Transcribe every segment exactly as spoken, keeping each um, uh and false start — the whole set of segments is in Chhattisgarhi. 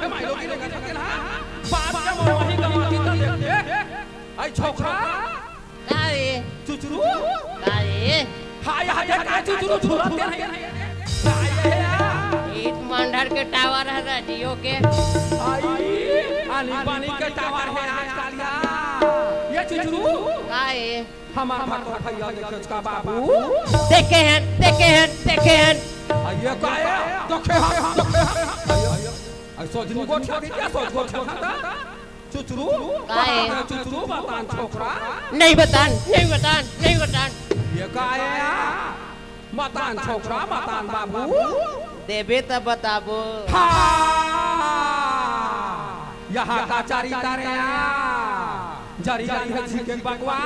माई लोगी लोगी थकेल हा। बाप के मोर वही गंवाती त देख देख। आई छोकरा। का रे? चुचरू। का रे? हाय, हाय, हाय, का चुचरू छुरत हे? हाय, हाय, हाय। ईत मंडर के टावर हे रे, जियो के। आई, आनी बानी के टावर हे आजकल या। ये चुचरू। का रे? हमार भाटो भैया देखे का बाबू। देखे हन, देखे हन, देखे हन। आ, ये का हे? देखे हन, देखे हन। आ, ये, आ, सोजनी गोठिया थी क्या? सोज गोठिया था? चुचरू? का हे? बता, चुचरू, बतान छोकरा। नहीं बतान, नहीं बतान, नहीं बतान। ये का हे? बतान छोकरा, बतान बाबू। देबे त बताबो। हाँ, यहाँ का चरित्र हे। जरी जरी हे झिके बकवा।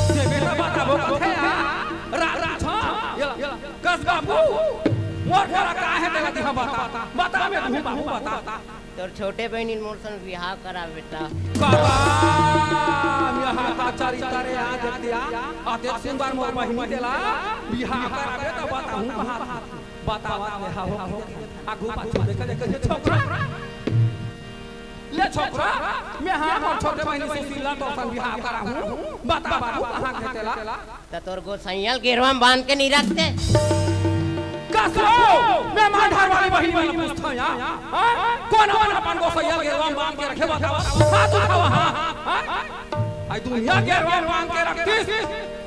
देबे त बताबो कथे या। रा, रा, छ। ये ला, ये ला। कस बाबू। मोर घरा का हे तेला दिहा बता। बता में तू बाबू बता। तोर छोटे बहिनी मोर संग बिहाव करा बेटा। करा, बिहाव का चरित्र हे, आ देख दिया। आ देख सुंदर मोर बहिनी तेला बिहाव करा बेटा, बताहूँ कहाँ। बतावत ले हा हो। आगू पाछू देख देख ले छोकरा। ले छोकरा, मैं हा मोर छोटे बहिनी सुशीला तोर संग बिहाव कराहूँ। बता बाबू कहाँ के तेला। त तोर गोसैया ल गेरवा म बांध के नइ रखते? कस हो? मैं मांधार वाली बहिनी मन पूछथंव या। हाँ? कोन मन अपन गोसैया ल गेरवा म बांध के रखे बतावा? हाथ उठावा, हाँ, हाँ, हाँ। आई दुनिया गेरवा म बांध के रखतिस,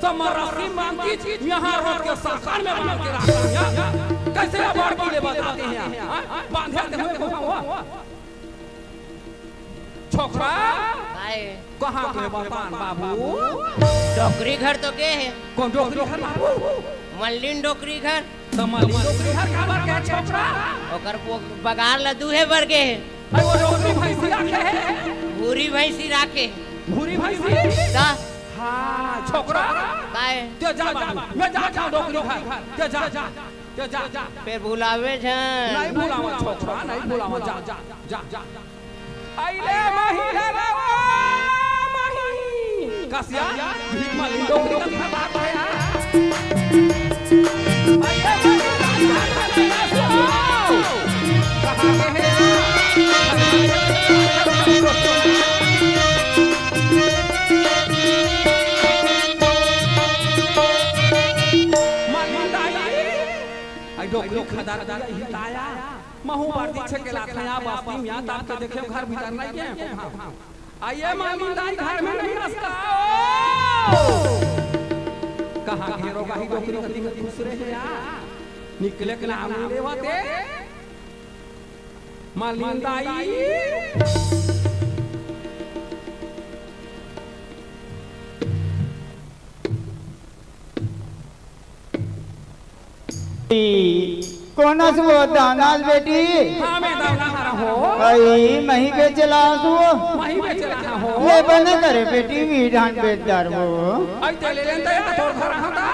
सब मन रस्सी म बांधतिस, यहाँ रोड के सरकार में बांध के रखथंव या। कैसे अबार की ले बताते हैं, हाँ? बांधे ते हुए हुआ। छोकरा, काय? कहाँ के बतान बाबू? डोकरी घर तो गे हे। कोन डोकरी घर बाबू? मल्लिन डोकरी घर। त मल्लिन डोकरी घर काबर गे छोकरा? ओकर वो बगार ल दूहे बर गे हे। अरे वो डोकरी भैंसी राखे हे? भूरी भैंसी राखे। भूरी भैंसी? त? हाँ, छोकरा। काय? ते जा बाबू, मैं जाथंव डोकरी घर। ते जा, जा। जा, जा, जा। फेर भुलावे झन। नहीं भुलावा छोकरा, नहीं भुलावा, जा, जा, जा, जा। अइले मही रे बाबा, मही। कसिया, भीख मांगी डोकरी का बात है यार। अइले मही रे बाबा, कहाँ गए हैं यार? मांगी दाई। आई डोकरी खदर दिया ही ताया। महू बरदी छेके लाथया बस्ती मिया ताप के देखे घर भीतर नहीं के। हाँ। आइए मामी दाई घर में नहीं रसता। कहाँ घेरो गाही डोकरी कती में घुस रहे या? निकले के नाम नहीं लेवाते। मालिन दाई। कोन अस वो दाना अस बेटी? हाँ, मैं दाना हरा हो। अई, मही बेचला अस वो। मही बेचला हो। ले बने करे बेटी, वी धान बेच डार वो। अई, ते ले लेन दया, तोर घर हाँ ता।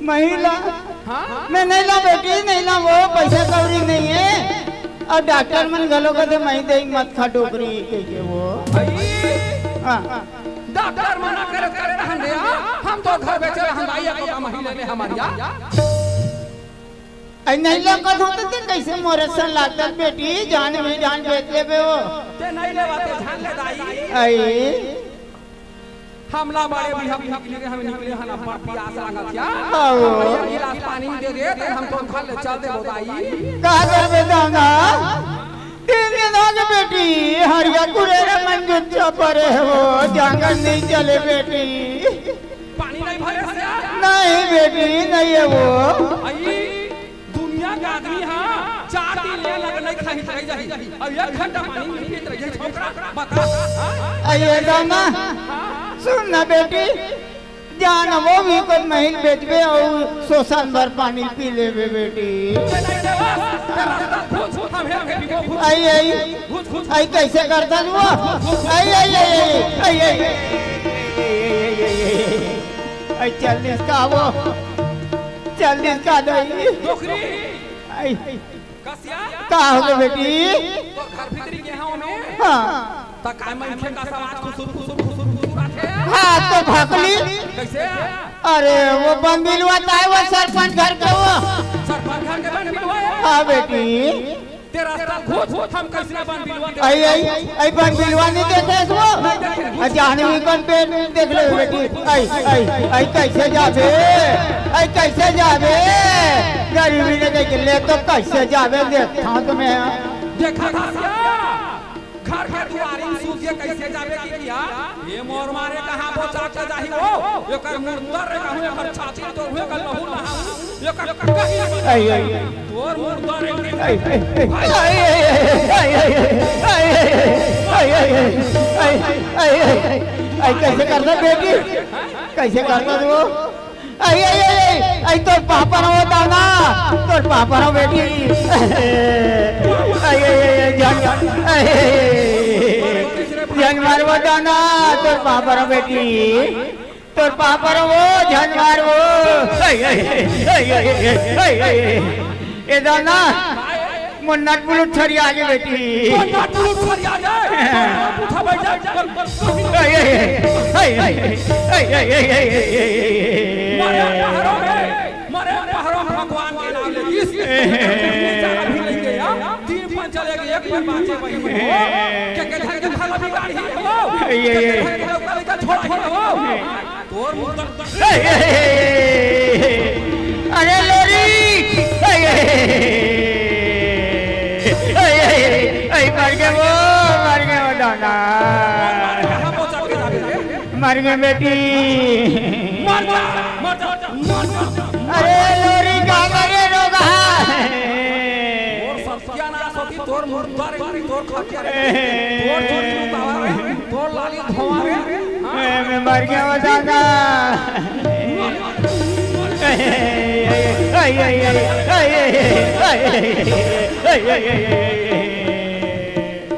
मही ला। हाँ? मैं नहीं ला बेटी, नहीं ला वो, पैसा कौड़ी नहीं है। अउ डॉक्टर मन घलो कथे, मही दे मत खा डोकरी, कहिके वो। अई। हाँ। डॉक्टर मना करे, करे रहन दे, आ? हम तो घर बेचे रहन दाई, एको कमाही ले ले हमर या। अई नहीं लौकत हो तो ते कैसे मोरे सन लागत बेटी, जान भी जान बेच लेबे वो। ते नहीं लेवा ते जान ले दाई। अई। हमला बड़े भी हम निकले, हम निकले हन, अब पियास लागत या। आओ। भैया गिलास पानी दे दे, ते हम तो घर ले चल देबो दाई। का करबे दादा? तीन दिन हो गए बेटी, हरिया कुरेरा मन जुच्छा परे हो, जांगर नहीं चले बेटी। पानी नहीं भरे से? नहीं बेटी, नहीं है वो। आई, दुनिया का आदमी हाँ, चार दिन ले लग नहीं खाई, खाई जाही। अब एक घंटा पानी नहीं पीत रही है छोकरा, बता। हाँ? अये दाना, हाँ? सुन ना बेटी, जान वो भी कोई महीन बेचबे अउ सोसन भर पानी पी लेबे बेटी। आई, आई, आई कैसे करता तू? आई, आई, आई, आई, आई, आई, आई, चल इसका वो, चल इसका दई। आई। कसिया? का हो गे बेटी? तोर घर भीतरी के हव में? हाँ। त काय मनखे का आवाज खुसुर, खुसुर, खुसुर, खुसुर आथे? हाँ, तो भकली। कैसे? अरे, वो बन बिलवा ताय, वो सरपंच घर के वो। सरपंच घर के बन बिलवा है? हाँ, बेटी। तेरा रास्ता घोच, हम कैसे बन बिलवा देखे? आई, आई, आई, बन बिलवा नहीं देखे इसको? नहीं देखे। अच्छा, हनी भी कौन पे देख ले बेटी। आई, आई, आई, कैसे जाबे? आई, कैसे जाबे? गरीबी ने देख ले तो कैसे जाबे? देखता हूँ तुम्हें। देखा था क्या? घर के दुआरी में सूत के कैसे जाबे की किया? ये मोर मारे कहाँ बोचा के जाही वो? एकर मुर्दा रे कहूँ, एकर छाती तो हुए, एकर लहू नहाऊ, एकर कहीं आई, आई, आई। तोर मुर्दा रे। आई, आई, आई। आई, आई, आई। आई, कैसे करता बेटी? कैसे करता तू? आई, आई, आई, आई, आई, तोर पापा न होता ना, तोर पापा न बेटी। आई, आई, आई, आई, जान, आई, आई, आई, जान मारबो दाना, तोर पापा न बेटी, तोर पापा न वो, जान मारबो। आई, आई, आई, आई, आई, आई, आई, आई। ए दाना, मोर नट बुलुट छरिया गे बेटी। मोर नट बुलुट छरिया गे। उठा बैठ जा। आई, आई, आई, आई। मरे पहरो में, मरे पहरो में भगवान के नाम ले। इस बेचारा भी नहीं गया। तीन पाँच चले गए, एक पर बाँचे वही हो। के, के घर के भला बिगाड़ी हो। आई, आई, आई। के घर के लड़का लड़का छोड़ा ही हो। तोर मुर्दा। अरे लोरी! अरे मर गे वो, मर गे वो दाना। मर गे बेटी। मर जा, मर जा, मर जा। अरे लोरी का मरे रोगा। तोर सत्यानाश होती, तोर मुर्दा रे, तोर खटिया रे, तोर चोरी लुकावा रे, तोर लाली धोवा रे, हाँ? ए, मैं मर गया वो दादा।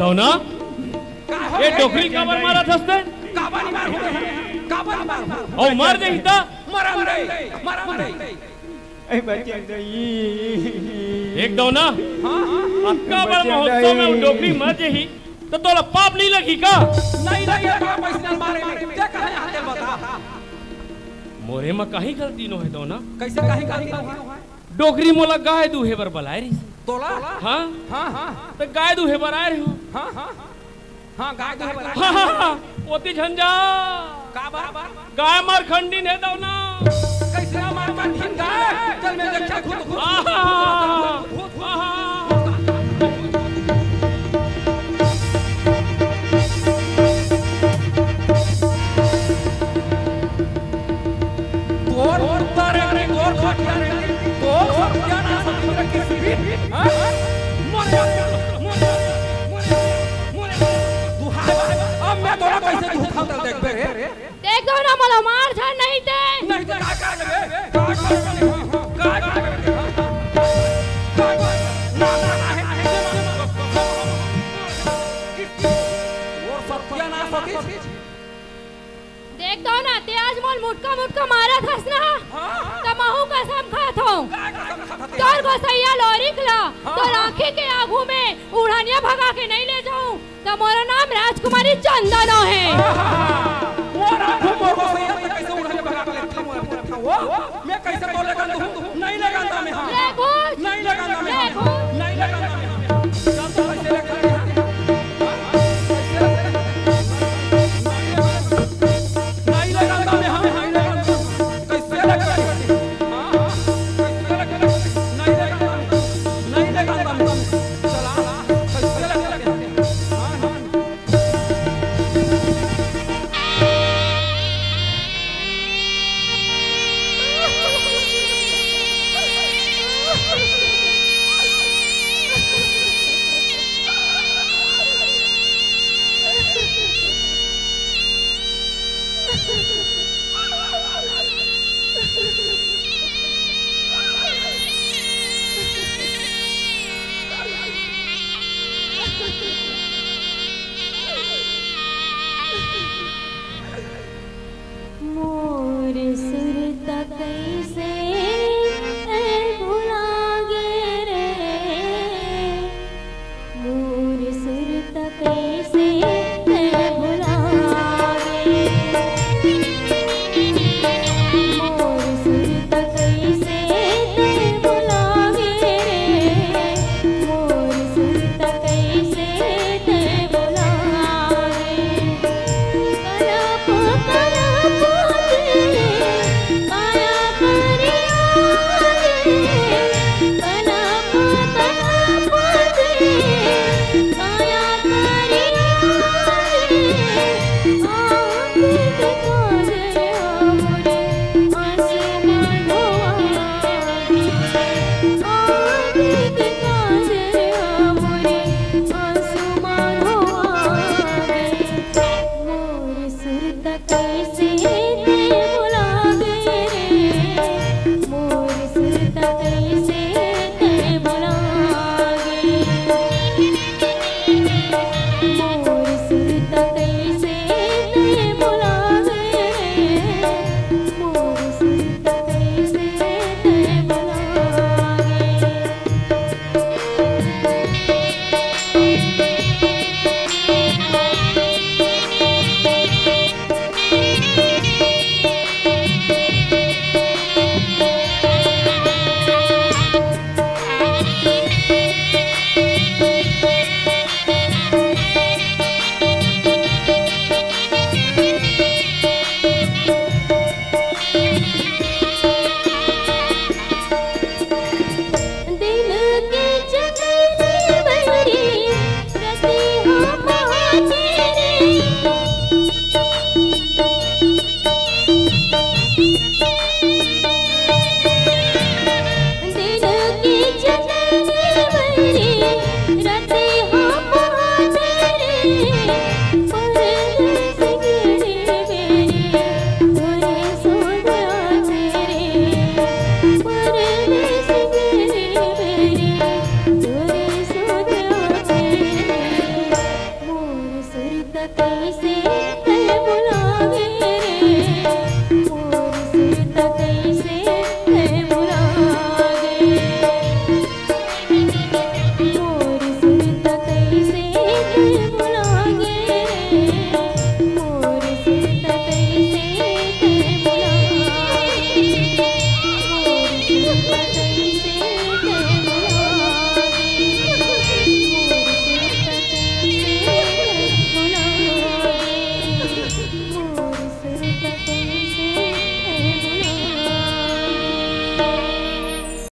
दौना, का हो ये गया? डोकरी काबर मारत हस ते? काबर मार हो? काबर मार हो? ओ मर जाही ता? मरम रे, मरम रे। ए बच्चा दई। एक दौना, हाँ, हाँ। अतका बड़ महोत्सव में वो डोकरी मर जही, त तोला पाप नहीं लगी का? नहीं लगी, पाप ऐसे मारे में। ते कहाँ यहाँ ते बता? मोरे में कहीं गलती नो है दौना। कैसे कहीं गलती नो है? डोकरी मोला गाय दूहे बर बलाए रही। तोला? हाँ? हाँ, हाँ। त गाय दूहे बर आए रही हूँ। हाँ, हाँ। हाँ, गाय दूहे बर। हाँ, हाँ, हाँ, ओती झन जा। का बा? गाय मार खंडिन हे दौना। कैसे मार खंडिन गाय? चल मैं देखा खुद, खुद। आहा, आहा। तोर उत्तर रे, तोर खटिया रे, तोर सत्यानाश होती रे किसी भी। हाँ? मर जा, मर जा, मर जा, मर जा। दुहाई बा, अब मैं तोला कैसे झूठा तल देख बे रे? देख दौना, मोला मार झन नहीं ते। नहीं तो का कर लेबे? का कर लेबे? का कर लेबे? ना, ना, ना, है, है, ना। वो सत्यानाश होती। देख दौना, ते आज मोला मुटका मुटका मारत हस ना, हाँ। त महू कसम खात हूँ। का कसम खात हस? तोर गोसैया लोरिक ला, हाँ, तोर हाँ। आँखी के आगू में उड़निया भगा के नहीं ले जाऊँ, त मोरो नाम राजकुमारी चंदा नो हे। आहा, वो राखो मोर गोसैया, ते कैसे उड़निया भगा के लेथे मोर, मोर, वो? मैं कैसे बोले